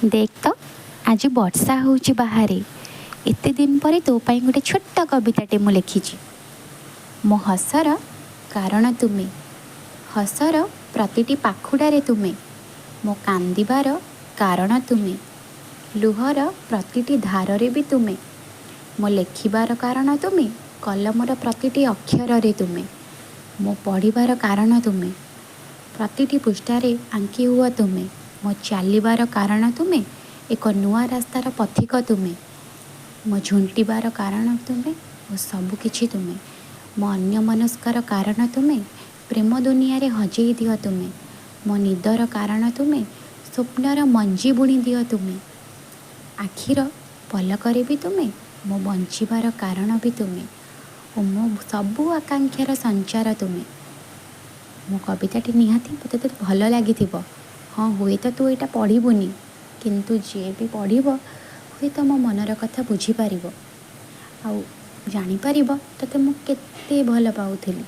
ଦେଖ ତ, ଆଜି ବର୍ଷା ହେଉଛି ବାହାରେ। ଏତେ ଦିନ ପରେ ତୋ ପାଇଁ ଗୋଟେ ଛୋଟ କବିତାଟେ ମୁଁ ଲେଖିଛି। ମୋ ହସର କାରଣ ତୁମେ, ହସର ପ୍ରତିଟି ପାଖୁଡ଼ାରେ ତୁମେ। ମୋ କାନ୍ଦିବାର କାରଣ ତୁମେ, ଲୁହର ପ୍ରତିଟି ଧାରରେ ବି ତୁମେ। ମୋ ଲେଖିବାର କାରଣ ତୁମେ, କଲମର ପ୍ରତିଟି ଅକ୍ଷରରେ ତୁମେ। ମୋ ପଢ଼ିବାର କାରଣ ତୁମେ, ପ୍ରତିଟି ପୃଷ୍ଠାରେ ଆଙ୍କି ହୁଅ ତୁମେ। ମୋ ଚାଲିବାର କାରଣ ତୁମେ, ଏକ ନୂଆ ରାସ୍ତାର ପଥିକ ତୁମେ। ମୋ ଝୁଣ୍ଟିବାର କାରଣ ତୁମେ ଓ ସବୁକିଛି ତୁମେ। ମୋ ଅନ୍ୟମନସ୍କର କାରଣ ତୁମେ, ପ୍ରେମ ଦୁନିଆରେ ହଜେଇ ଦିଅ ତୁମେ। ମୋ ନିଦର କାରଣ ତୁମେ, ସ୍ୱପ୍ନର ମଞ୍ଜି ବୁଣି ଦିଅ ତୁମେ। ଆଖିର ପଲକରେ ବି ତୁମେ, ମୋ ବଞ୍ଚିବାର କାରଣ ବି ତୁମେ ଓ ମୋ ସବୁ ଆକାଂକ୍ଷାର ସଞ୍ଚାର ତୁମେ। ମୋ କବିତାଟି ନିହାତି ତୋତେ ଭଲ ଲାଗିଥିବ। ହଁ, ହୁଏତ ତୁ ଏଇଟା ପଢ଼ିବୁନି, କିନ୍ତୁ ଯିଏ ବି ପଢ଼ିବ ହୁଏତ ମୋ ମନର କଥା ବୁଝିପାରିବ ଆଉ ଜାଣିପାରିବ ତୋତେ ମୁଁ କେତେ ଭଲ ପାଉଥିଲି।